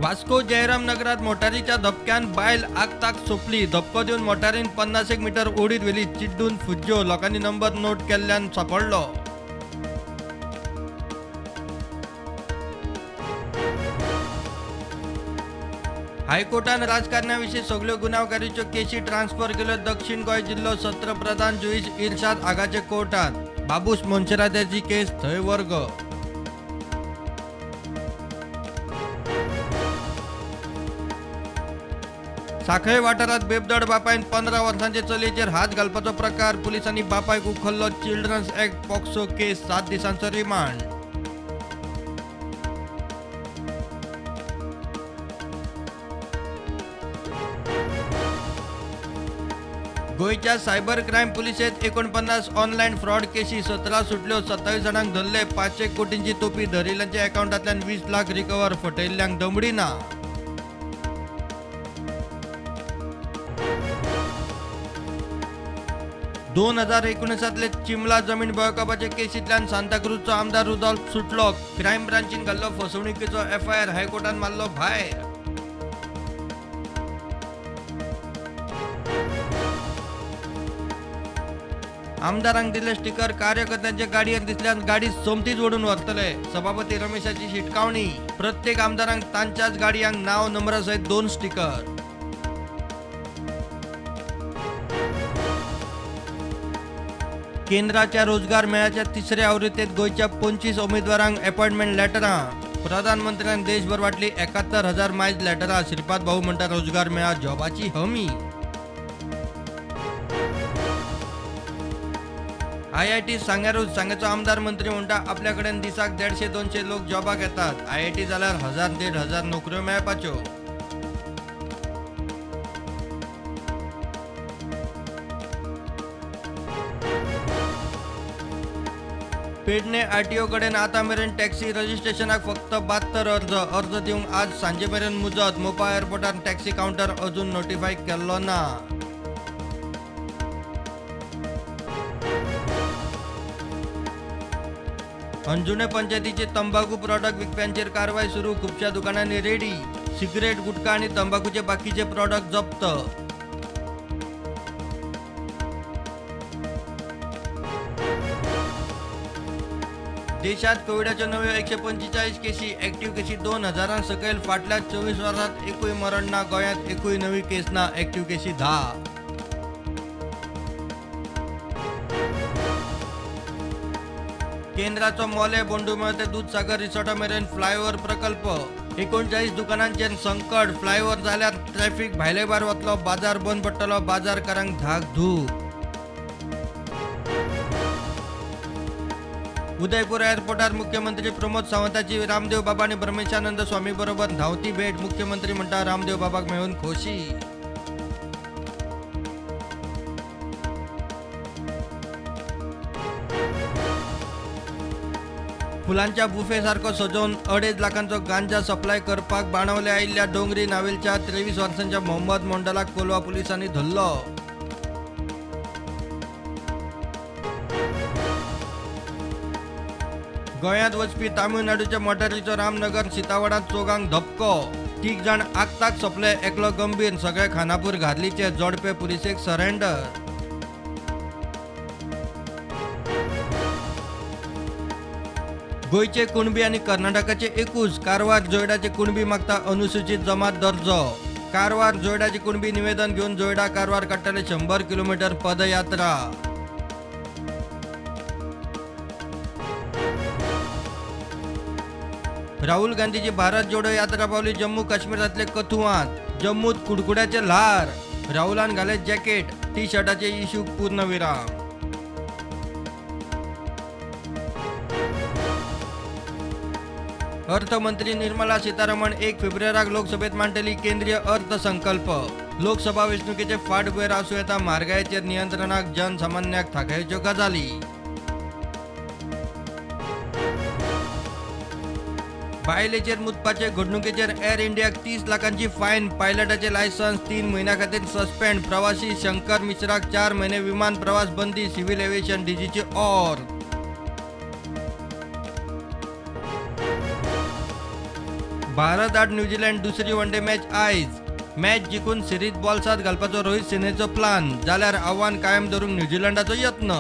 वास्को जयराम नगरात मोटारीच्या धपक्यान बायल आगताक सोंपली. धपको दिवन मोटारीन 50 मीटर ओडीत व्हेली. चिड्डून फुज्ज्यो. लोकांनी नंबर नोट केल्ल्यान सांपडलो. हायकोर्टान राजकारण्याविशीं सगल्यो गुन्यांवकारीच्यो केशी ट्रान्स्फर केल्यो दक्षिण गोंय जिल्लो सत्र प्रधान जुईज इर्शाद आगाचे कोर्टात. बाबूश मोन्सेराताची केस थंय वर्ग. साखळे वाठारात बेबदड बापायन 15 वर्सांचे चलयेचेर हात घालपाचो प्रकार. पुलिसांनी बापायक उखल्लो. चिल्ड्रन्स ऍक्ट पॉक्सो केस 7 दिसांचो रिमांड. गोंयच्या सायबर क्रायम पुलिसेत 49 ऑनलायन फ्रॉड केशी, 17 सुटल्यो, 27 जाणांक धरले. 5 कोटींची तोपी धरिल्ल्यांच्या अकाउंटांतल्यान 20 लाख रिकवर. फटयिल्ल्यांक दमडी ना. दोन 2019 चिमला जमीन बळकावपाचे केसींतल्यान सांताक्रूजचो आमदार रुदोल्फ सुटलो. क्रायम ब्रांचीन घाल्लो फसवणुकीचो एफआयआर हायकोर्टान मारलो भायर. आमदारांक दिल्ले स्टिकर कार्यकर्त्यांचे गाडयेर दिसल्यान गाडी सोमतीच ओडून व्हरतले. सभापती रमेशाची शिटकावणी. प्रत्येक आमदारांक तांच्याच गाडयांक नांव नंबरा सयत 2 स्टिकर. केंद्राच्या रोजगार मेळ्याच्या तिसऱ्या आवृत्तीत गोंयच्या 25 उमेदवारांक अपॉइंटमेंट लेटरां. प्रधानमंत्र्यान देशभर वांटली 71,000 मायज लेटरां. श्रीपाद भाऊ म्हणटा रोजगार मेळा जॉबाची हमी. आयआयटी सांग्यारूच सांग्याचो आमदार मंत्री म्हणटा आपल्या कडेन दिसाक 150-200 लोक जॉबाक येतात. आयआयटी जाल्यार 1000-1500 नोकऱ्यो मेळपाच्यो. पेडणे आरटीओ कडेन आतां मेरेन टॅक्सी रजिस्ट्रेशनाक फक्त 72 अर्ज. अर्ज दिवंक आज सांजे मेरेन मुजत. मोपा एअरपोर्टार टॅक्सी कावंटर अजून नोटिफाय केल्लो ना. अंजुणे पंचायतीचे तंबाखू प्रॉडक्ट विकप्यांचेर कारवाय सुरू. खुबश्या दुकानांनी रेडी. सिगरेट, गुटखा आनी तंबाखूचे बाकीचे प्रॉडक्ट जप्त. देशात कोविडाच्यो नव्यो 145 केशी, ऍक्टिव्ह केशी 2000 सकयल. फाटल्या 24 वरांत एकूय मरण ना. गोंयांत एकूय नवी केस ना. ऍक्टिव्ह केशी 10. केंद्राचो मोले बोंडुमेळ ते दूधसागर रिसॉर्टा मेरेन फ्लायओव्हर प्रकल्प. 39 दुकानांचेर संकट. फ्लायओव्हर जाल्यार ट्रॅफिक भायले भायर वतलो. बाजार बंद पडटलो. बाजारकारांक धाक धूक. उदयपूर एअरपोर्टार मुख्यमंत्री प्रमोद सावंताची रामदेव बाबा आनी ब्रह्मेशानंद स्वामी बरोबर धांवती भेट. मुख्यमंत्री म्हणटा रामदेव बाबाक मेळून खोशी. फुलांच्या बुफे सारको सजोवन 2.5 लाखांचो गांजा सप्लाय करपाक बाणावले आयिल्ल्या डोंगरी नावेलच्या 23 वर्सांच्या मोहम्मद मोंडलाक कोलवा पुलिसांनी धरलो. गोंयांत वचपी तामिळनाडूच्या मोटारीचो रामनगर सीतावाडांत चोगांक धपको. 3 जाण आगताक सोंपले, एकलो गंभीर. सगळे खानापूर घारलीचे. जोडपे पुलिसेक सरेंडर. गोंयचे कुणबी आनी कर्नाटकाचे 21. कारवार जोयडाचे कुणबी मागता अनुसूचित जमात दर्जो. कारवार जोयडाचे कुणबी निवेदन घेवन जोयडा कारवार काडटले 100 किलोमीटर पदयात्रा. राहुल गांधीची भारत जोडो यात्रा पावली जम्मू काश्मीरांतले कथुआंत. जम्मूत कुडकुड्याचे ल्हार. राहुलान घाले जॅकेट. टी शर्टाचे इश्यूक पूर्णविराम. अर्थमंत्री निर्मला सीतारमण 1 फेब्रुवारीक लोकसभेत मांडटली केंद्रीय अर्थसंकल्प. लोकसभा वेंचणुकेचे फाटभुंयेर आसूं येता म्हारगायेचेर नियंत्रणाक जनसामान्याक थाकायच्यो गजाली. बायलेचेर मुतपाचे घडणुकेचेर एअर इंडियाक 30 लाखांची फायन. पायलटाचे लायसन्स 3 म्हयन्यां खातीर सस्पेंड. प्रवासी शंकर मिश्राक 4 म्हयने विमान प्रवास बंदी. सिव्हिल एव्हिएशन डीजीची ऑर. भारत आड न्यूझीलंड दुसरी वन डे मॅच आयज. मॅच जिखून सिरीज बॉल्सात घालपाचो रोहित सेनेचो प्लान, जाल्यार आव्हान कायम दवरूंक न्यूझीलंडाचो यत्न.